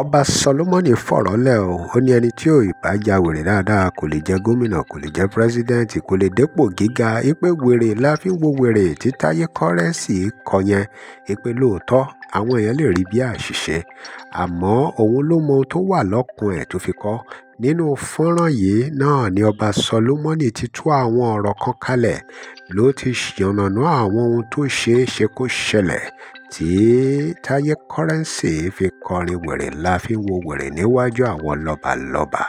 Ọba Solomoni fọ̀rọ̀ lẹ̀ o. Ó ní ẹni tí ò bá ya wèrè dáadáa kò lè jẹ́ gómìnà, kò lè jẹ́ president, kò lè dépò gíga. Ipe wèrè la fi ń wo wèrè tí Táyé Currency kọ yẹn. Ipe lóòótọ́ àwọn èèyàn lè rí bí àṣìṣe, àmọ́ òun ló mọ ohun tó wà lọ́kàn ẹ̀ tó fi kọ́. Nínú fọ́nrán yìí náà ni Ọba Solomoni ti tú àwọn ọ̀rọ̀ kan kalẹ̀, ló ti yànnàná àwọn ohun tó ṣeé ṣe kó ṣẹlẹ̀ tí Táyé Currency fi kọrin wèrè la fi ń wo wèrè níwájú àwọn lọ́balọ́ba.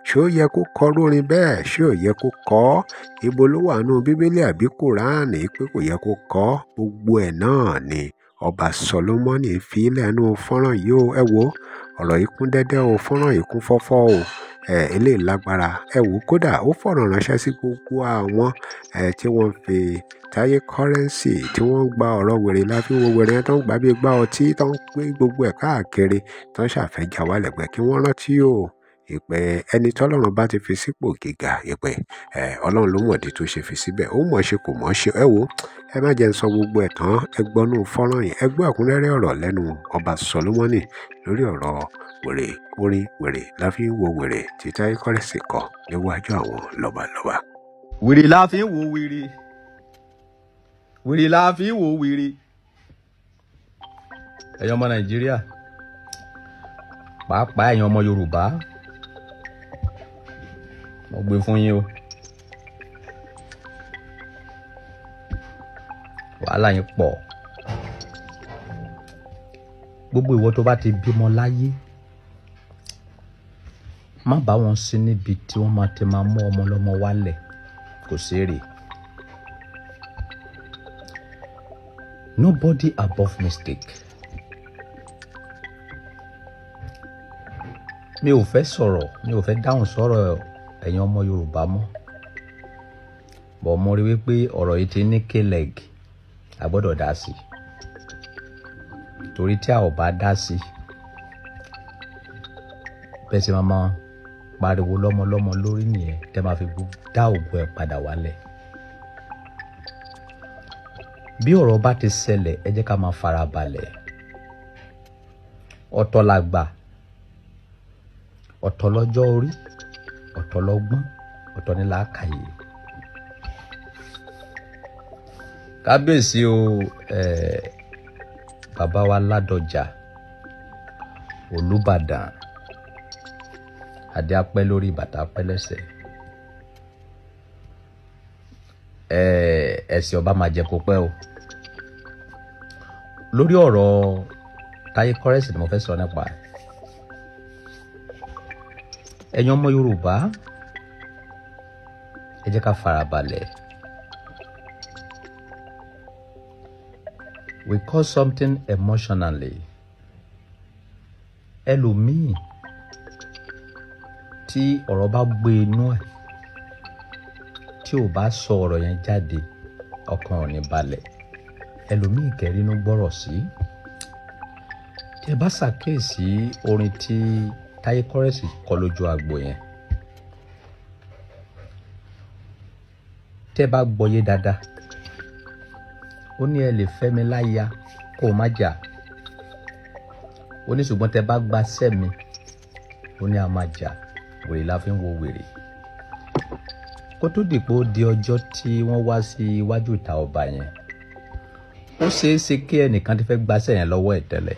Ṣé ó yẹ kó kọrú orin bẹ́ẹ̀? Ṣé ò yẹ kó kọ ọ́? Ibo ló wà nínú Bíbélì àbí Kùránì pé kò yẹ kó kọ ọ́? Gbogbo ẹ̀ náà ni Ọba Solomoni fi lẹ́nu fọ́nrán yìí o. Ẹ wo ọ̀rọ̀ yìí kún dẹ́dẹ́ o, fọ́nrán yìí kún fọ́fọ́ o. Eléyìí lágbára. Ẹ wò kódà ó fọ̀rọ̀ ránṣẹ́ sí gbogbo àwọn tí wọ́n fi Táyé Currency tí wọ́n ń gba ọ̀rọ̀ wèrè la fi ń wo wèrè yẹn, tó ń gbà bí gbá ọtí, tó ń pín gbogbo ẹ̀ káàkiri, tó ń ṣàfẹ́jà wá lẹ́gbẹ̀ẹ́ kí wọ́n rántí o. Ìpè ẹni tọ́lọ́run bá ti fi sípò gíga, ìpè Ọlọ́run ló mọ̀dí tó ṣe fi síbẹ̀, ó mọ̀ ṣe kò mọ̀ ṣe. Ẹ wo, ẹ má jẹ́ n sọ gbogbo ẹ̀ tán, ẹ gbọ́nú fọ́nrán yìí, ẹ gbọ́ ẹ̀kúnrẹ́rẹ́ ọ̀rọ̀ lẹ́nu Ọba Solomoni lórí ọ̀rọ̀ wèrè, orin wèrè la fi ń wo wèrè tí Táyé Currency kọ níwájú àwọn lọ́balọ́ba. Wèrè la fi ń wo wèrè, wèrè la fi ń wo wèrè. Ẹ̀yin ọmọ Nàìjíríà, pàápàá ẹ̀yin ọmọ Yorùbá, mo gbé fún yín o. Wàhálà yín pọ̀. Gbogbo ìwọ tó bá ti bímọ láyé, má bá wọn sí níbi tí wọ́n máa ti máa mú ọmọ lọ́mọ wálẹ̀, kò ṣeré. Nobody above mistake. Mi ò fẹ́ sọ̀rọ̀, mi ò fẹ́ dáhùn sọ̀rọ̀ ẹ̀yin ọmọ Yorùbá mọ́. Bọ̀ mo rí wípé ọ̀rọ̀ yìí ti ní k-leg, a gbọ́dọ̀ dá sí i. Torí tí a ò bá dá sí i, bẹ́ẹ̀ sì máa máa pariwo lọ́mọlọ́mọ lórí nìyẹn tẹ́ máa fi dá ògo ẹ̀ padà wálẹ̀. Bí ọ̀rọ̀ bá ti ṣẹlẹ̀, ẹ jẹ́ ká máa farabalẹ̀. Ọ̀tọ̀ làgbà, ọ̀tọ̀ lọ́jọ́ orí, ọ̀tọ̀ lọ́gbọ́n, ọ̀tọ̀ ní làákàyè. Kábíyèsí o, bàbá wa Ládọjà Olúbàdàn, adé apẹ́ lórí bàtà apẹ́ lẹ́sẹ̀. Ẹ̀sìn ọba máa jẹ kó pẹ́ o. Lórí ọ̀rọ̀ Táyé Currency ni mo fẹ́ sọ nípa ẹ̀. Ẹ̀yin ọmọ Yorùbá, ẹ jẹ́ ká farabalẹ̀. We call something emotionally. Ẹlòmíì tí ọ̀rọ̀ bá gbé inú ẹ̀, tí ò bá sọ ọ̀rọ̀ yẹn jáde, ọkàn ò ní balẹ̀. Ẹlòmíì kẹrínú gbọ́rọ̀ sí. Tí ẹ bá ṣàkíyèsí orin tí Táyé Currency kọ lójú agbo yẹn, tẹ́ bá gbọ́yé dáadáa, ó ní ẹ lè fẹ́ mi láya kó o má jà. Ó ní ṣùgbọ́n tẹ́ bá gbaṣẹ́ mi, ó ní a máa jà. Wèrè la fi ń wo wèrè. Kó tó dìpọ̀ di ọjọ́ tí wọ́n wá sí iwájú ìta ọba yẹn, ó ṣeé ṣe kí ẹnìkan ti fẹ́ gbaṣẹ́ yẹn lọ́wọ́ ẹ̀ tẹ́lẹ̀.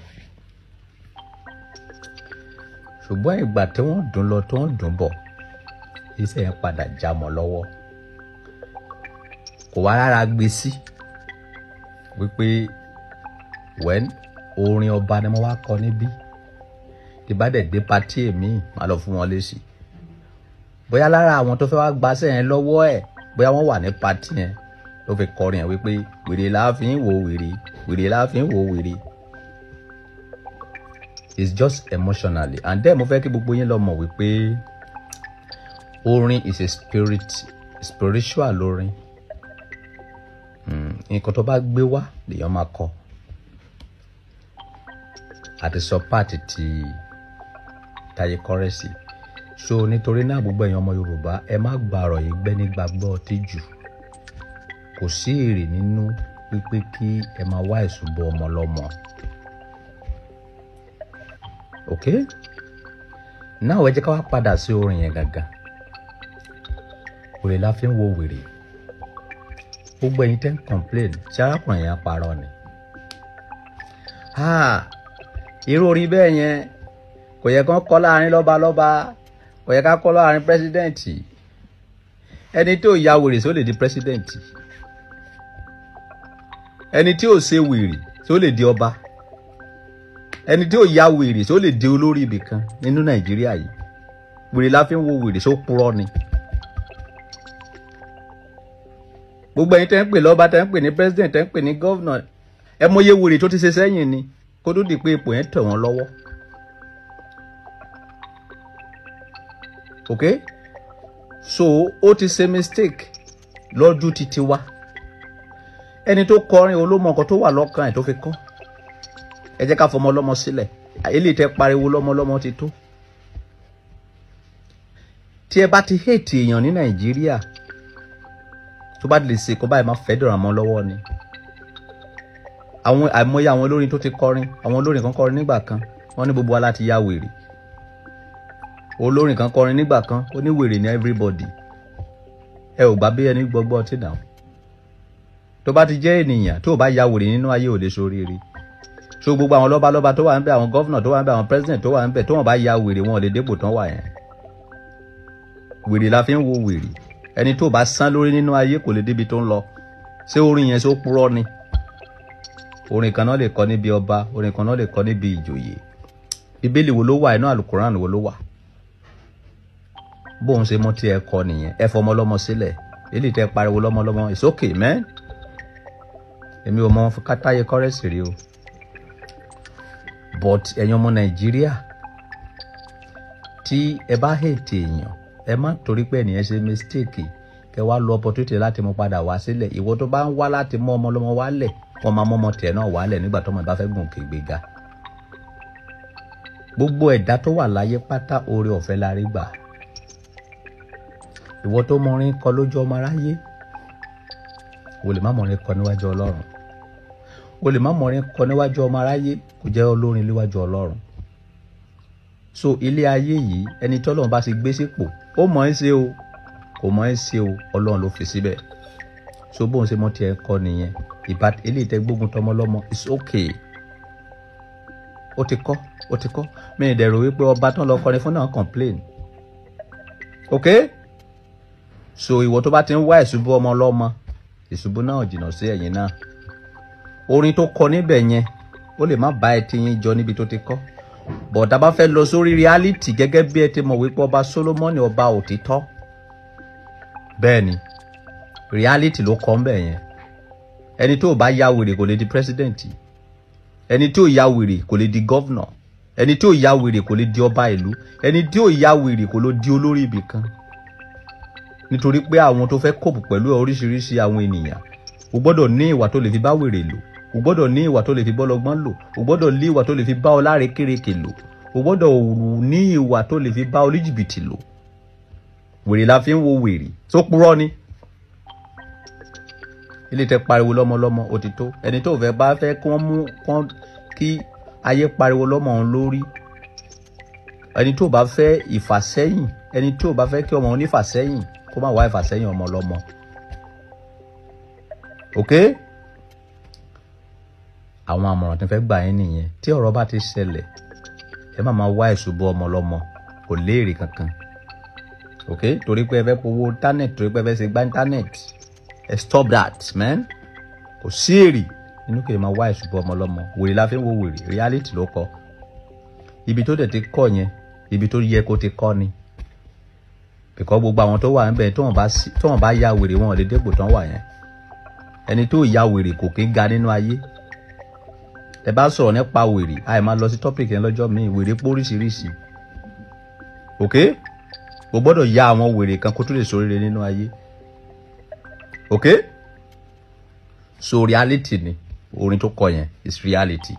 Ṣùgbọ́n ìgbà tí wọ́n dùn lọ tí wọ́n dùn bọ̀, iṣẹ́ yẹn padà já mọ́ lọ́wọ́. Kò wá rárá gbé sí wípé wẹ́n orin ọba ni mo wá kọ níbí, tí bá dẹ̀ dé patí èmi máa lọ fún wọn lésì. Bóyá lára àwọn tó fẹ́ wá gbaṣẹ́ yẹn lọ́wọ́ ẹ̀, bóyá wọ́n wà ní patí yẹn ló fi kọrin ẹ̀ wípé wèrè la fi ń wo wèrè, wèrè la fi ń wo wèrè. It's just emotionally. And then mo fẹ́ kí gbogbo yín lọ mọ̀ wípé orin is a spirit, spiritual orin. Nǹkan tó bá gbé wá lèèyàn máa kọ. Àti sọ páàtì ti Táyé Currency. So nítorí náà gbogbo ẹ̀yin ọmọ Yorùbá, ẹ má gba ọ̀rọ̀ yìí gbẹ́ nígbàgbọ́ ọtí jù. Kò sí èrè nínú wípé kí ẹ máa wá ìṣubú ọmọ lọ́mọ. Ok, náà ẹ jẹ́ ká wá padà sí orin yẹn gangan. Wèrè la fi ń wo wèrè. Gbogbo ẹ̀yin tẹ́ ń complain, ṣé arákùnrin yẹn parọ́ ni? Irú orin bẹ́ẹ̀ yẹn kò yẹ kán kọ́ láàrin lọ́balọ́ba, kò yẹ ká kọ́ láàrin pírẹ́sídẹ̀ǹtì. Ẹni tí ò ya wèrè só lè di pírẹ́sídẹ̀ǹtì, ẹni tí ò ṣe wèrè só lè di ọba, ẹni tí ò ya wèrè só lè di olórí ibì kan nínú Nàìjíríà yìí. Wèrè la fi ń wo wèrè, só purọ́ ni? Gbogbo ẹ̀yin tẹ́ ń pè lọ́ba, tẹ́ ń pè ní president, tẹ́ ń pè ní governor, ẹ mọye wèrè tó ti ṣe sẹ́yìn ni kó tó di pé ipò yẹn tẹ̀ wọ́n lọ́wọ́. Ok, so ó ti ṣe mistake lọ́jú títí wá. Ẹni tó kọrin olómọ nǹkan tó wà lọ́kàn ẹ̀ tó fi kọ́. Ẹ jẹ́ ká fọmọ ọlọ́mọ sílẹ̀. Eléyìí tẹ́ pariwo lọ́mọ ọlọ́mọ ti tó. Tí ẹ bá ti hate èèyàn ní Nàìjíríà, tó bá lè ṣe kó báyìí máa fẹ́ dọ̀rọ̀ mọ́ lọ́wọ́ ni. Àwọn àìmọye àwọn olórin tó ti kọrin, àwọn olórin kan kọrin nígbà kan, wọ́n ní gbogbo wa láti ya wèrè. Olórin kan kọrin nígbà kan, ó ní wèrè ní everybody. Ẹ ò gbà bí ẹni gbọgbọ́ ọtí náà. Tó bá ti jẹ́ ènìyàn tó bá ya wèrè nínú ayé ò lè ṣoríire. So gbogbo àwọn lọ́balọ́ba tó wà ń bẹ̀, àwọn gọ́fìnà tó wà ń bẹ̀, àwọn president tó wà ń bẹ̀, tó wọ́n bá ya wèrè wọn ò lè dépò tán wà yẹn. Wèrè la fi ń wo wèrè. Ẹni tó bá sán lórí nínú ayé kò lè débi tó ń lọ. Ṣé orin yẹn ṣó purọ́ ni? Orin kan náà lè kọ níbi ọba, orin kan náà lè kọ níbi ìjòyè. Bíbélì wo ló wà, inú àlùkùránì wo ló wà? Bóun ṣe mú tí ẹ kọ nìyẹn. Ẹ fọmọ lọ́mọ sílẹ̀. Eléyìí tẹ́ pariwo lọ́mọ lọ́mọ, it's okay man. Èmi ò mọ Táyé Currency rí o. But ẹ̀yin ọmọ Nàìjíríà, tí ẹ bá hate èèyàn, ẹ má torí pé ènìyàn ṣe mistake kẹ wá lo opportunity láti mú padà wá sílẹ̀. Ìwọ tó bá ń wá láti mú ọmọ lọ́mọ wálẹ̀, wọ́n máa mú ọmọ tiẹ̀ náà wálẹ̀ nígbà tọ́mọ bá fẹ́ gùn kégbéga. Gbogbo ẹ̀dá tó wà láyé pátá oore ọ̀fẹ́ la rí gbà. Ìwọ tó mọrin kọ lójú ọmọ aráyé, o lè má mọrin kọ níwájú Ọlọ́run. O lè má mọrin kọ níwájú ọmọ aráyé, kò jẹ́ olórin níwájú Ọlọ́run. So ilé ayé yìí, ẹni tí Ọlọ́run bá ti gbé sípò, ó mọ̀ ẹ́ ṣe o, kò mọ̀ ẹ́ ṣe o, Ọlọ́run ló fi síbẹ̀. So bóun ṣe mọ tiẹ̀ kọ nìyẹn. Ìbá eléyìí tẹ́ gbógun tọmọ lọ́mọ, it's okay. Ó ti kọ́, ó ti kọ́. Mi ì dẹ̀rù wípé ọba tán lọ kọrin fún náà complain. Ok? So ìwọ tó bá ti ń wá ìṣubú ọmọ lọ́mọ, ìṣubú náà jìnnà sí ẹ̀yin náà. Orin tó kọ níbẹ̀ yẹn, ó lè má bá ẹ ti yín jọ níbi tó ti kọ́. But tá bá fẹ́ lọ sórí reality gẹ́gẹ́ bí ẹ ti mọ̀ wípé ọba Solomoni ọba òtítọ́. Bẹ́ẹ̀ ni, reality ló kọ́ ńbẹ̀ yẹn. Ẹni tó bá ya wèrè kò lè di president. Ẹni tó ya wèrè kò lè di governor. Ẹni tó ya wèrè kò lè di ọba ìlú. Ẹni tó ya wèrè kò lè di olórí ibì kan. Nítorí pé àwọn tó fẹ́ kóòpù pẹ̀lú oríṣiríṣi àwọn ènìyàn, o gbọ́dọ̀ ní ìwà tó lè fi bá wèrè lò. O gbọ́dọ̀ ní ìwà tó lè fi bọ́lọ́gbọ́n lò. O gbọ́dọ̀ ní ìwà tó lè fi bá ọlárékérekè lò. O gbọ́dọ̀ ní ìwà tó lè fi bá oníjìbìtì lò. Wèrè la fi ń wo wèrè. Tó purọ́ ni. Ilé tẹ́ pariwo lọ́mọlọ́mọ, ó ti tó. Ẹni tó fẹ́ bá fẹ́ kí wọ́n mú kí ayé pariwo lọ́mọ òun lórí. Ẹni tó bá fẹ́ ìfàsẹ́yìn, ẹni tó bá fẹ́ kí ọmọ òun nífàsẹ́yìn, kó má wá ìfàsẹ́yìn ọmọ lọ́mọ. Ok? Àwọn àmọ̀ràn tí ń fẹ́ gbà yín nìyẹn. Tí ọ̀rọ̀ bá ti ṣẹlẹ̀, ẹ má máa wá ìṣubú ọmọ lọ́mọ, kò léèrè kankan. Ok? Torí pé ẹ fẹ́ powó internet, torí pé ẹ fẹ́ ṣe gbá internet. Ẹ stop that, man. Kò sí èrè nínú kí ẹ máa wá ìṣubú ọmọ lọ́mọ. Wèrè la fi ń wo wèrè, reality ló kọ. Ibi tó dẹ̀ ti kọ́ yẹn, ibi tó yẹ kó ti kọ́ ni. Because gbogbo àwọn tó wà níbẹ̀ tó wọ́n bá ya wèrè wọn ò lè dépò tán wà yẹn. Ẹni tó ya wèrè kò kí ń ga nínú ayé. Ẹ bá sọ̀rọ̀ nípa wèrè, àì máa lọ sí topic yẹn lọ́jọ́ míì, wèrè pọ̀ oríṣiríṣi. Ok? O gbọ́dọ̀ ya àwọn wèrè kan kó tó lè ṣoríire nínú ayé. Ok? So reality ni orin tó kọ yẹn is reality.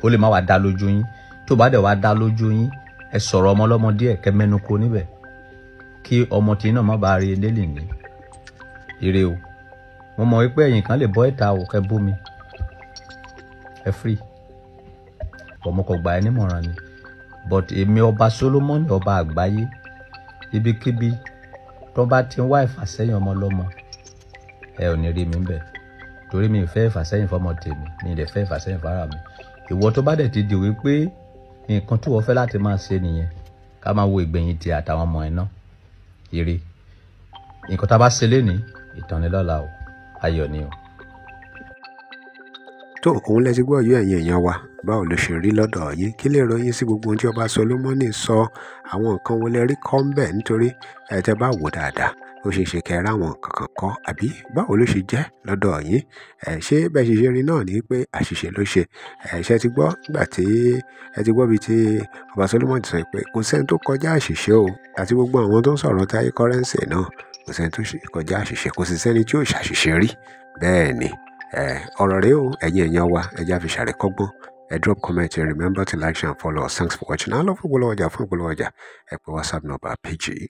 Ó lè má wá dá lójú yín. Tó bá dẹ̀ wá dá lójú yín, ẹ sọ̀rọ̀ ọmọ ọlọ́mọ díẹ̀ kẹ́ mẹ́nu kó níbẹ̀. Kí ọmọ tí náà má bàa rí délì ní. Ire o. Mo mọ̀ wípé ẹ̀yin kan lè bọ́ ìta o kẹ́ bú mi. Ẹ free. Ọmọ kò gbà ẹ́ nímọ̀ràn ni. But èmi ọba Solomoni, ọba àgbáyé, ibikíbi tó bá ti ń wá ìfàsẹ́yìn ọmọ lọ́mọ, ẹ ò ní rí mi bẹ́ẹ̀, torí mi ì fẹ́ ìfàsẹ́yìn fọmọ tèmi, mi ì dẹ̀ fẹ́ ìfàsẹ́yìn fara mi. Ìwọ tó bá dẹ̀ ti di wípé nǹkan tí wọ́n fẹ́ láti máa ṣe nìyẹn, ká máa wo ìgbẹ̀yìn ti àtàwọn ọmọ ẹ̀ náà. Ire nǹkan tá a bá ṣe lénìí, ìtàn ni lọ́la o, ayọ̀ ni o. Tó òun lẹ ti gbọ́ yóò, ẹ̀yin èèyàn wa, báwo ló ṣe rí lọ́dọ̀ yín? Kí lè ròyìn sí gbogbo ohun tí ọba Solomoni sọ? Àwọn nǹkan wo lẹ rí kọ́ ń bẹ̀? Nítorí ẹ tẹ́ bá wò dáadáa, ó ṣeé ṣe kẹ́ ẹ ráwọn nǹkan kan kọ́, àbí báwo ló ṣe jẹ́ lọ́dọ̀ yín? Ẹ ṣé bẹ́ẹ̀ ṣe ṣe rí náà ni pé àṣìṣe ló ṣe. Ẹ ṣe ti gbọ́ nígbà tí ẹ ti gbọ́ bí tí ọba Solomoni sọ pé kò sẹ́ni tó kọjá àṣìṣe o, àti gbogbo àwọn tó ń sọ̀rọ̀ Táyé Currency náà, kò sẹ́ni tó kọjá àṣìṣe, kò sì sẹ́ni tí ò ṣàṣìṣe rí. Bẹ́ẹ̀ ni ọ̀rọ̀ rèé o, ẹ̀yin èèyàn wa, ẹ já fi ṣàríkọ́gbọ́n. Ẹ drop comment and remember to like, share and follow us. Thanks for watching. Á lọ fún ìpolówó ọjà, fún ìpolówó ọjà, ẹ pè WhatsApp number page yìí.